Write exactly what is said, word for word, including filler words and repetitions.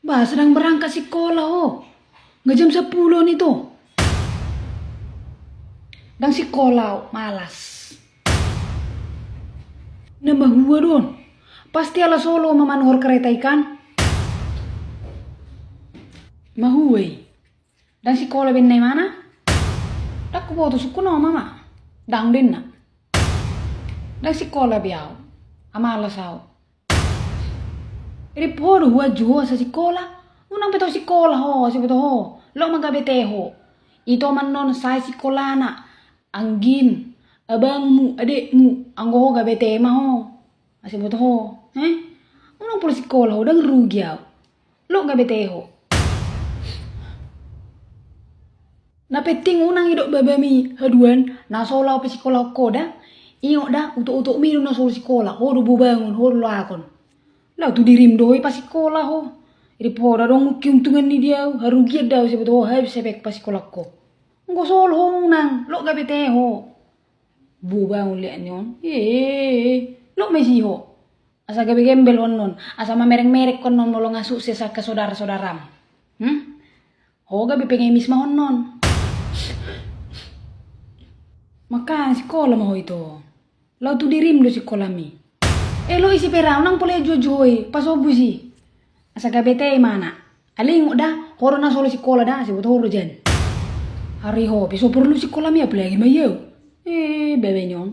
Bah, sedang berangkat sikola ho. Nga jam sapulu on ito. Ndang sikola au, malas. Na mahua do on. Pasti ala solo ma manuhor kareta i kan. Mahua i. Ndang sikola baen na imana. Ndang huboto sungkun on ma. Ndang denna. Ndang sikola be au. Malas au. Rip ho do huanju ho asa sikola. Unang pe tau sikola ho, asa boto ho. Loas ma gabe te ho. Ito ma annon sae sikolana. Anggim, abangmu, adekmu, anggo ho gabe te ma ho. Asa boto ho, eh? Unang pola sikola ho, ndang rugi au. Loas gabe te ho. Na penting unang idok babami haduan, na so laho pasikolahon ho da. Ingot da, utok-utokmi do na so sikola, ho do bobangon, ho do loakon. Laho tu dirim do ho i pasikola ho. Rip ho da adong keuntungan ni di au, harugian da au asa boto ho, habis epek pasikolahon ho. Anggo so ho unang, loas gabe te ho. Bobangon liat ni on. Ee, loas ma disi ho. Asa gabe gembel ho annon, asa mamereng-mereng ho annon molo nga sukses angka sodara-sodaram. Hmm? Ho gabe pengemis ma ho annon. Makana sikola ma ho ito. Laho tu dirim do sikolami. Elo isi pe ra, unang pola ianju-anju ho i, pasobus i. Asa gabe te imana. Alai ingot da, ho do na so laho sikola da, asa boto ho ro jan. Ari ho, pe so porlu sikolami apalagi ma i au. Eh, bebe nyong.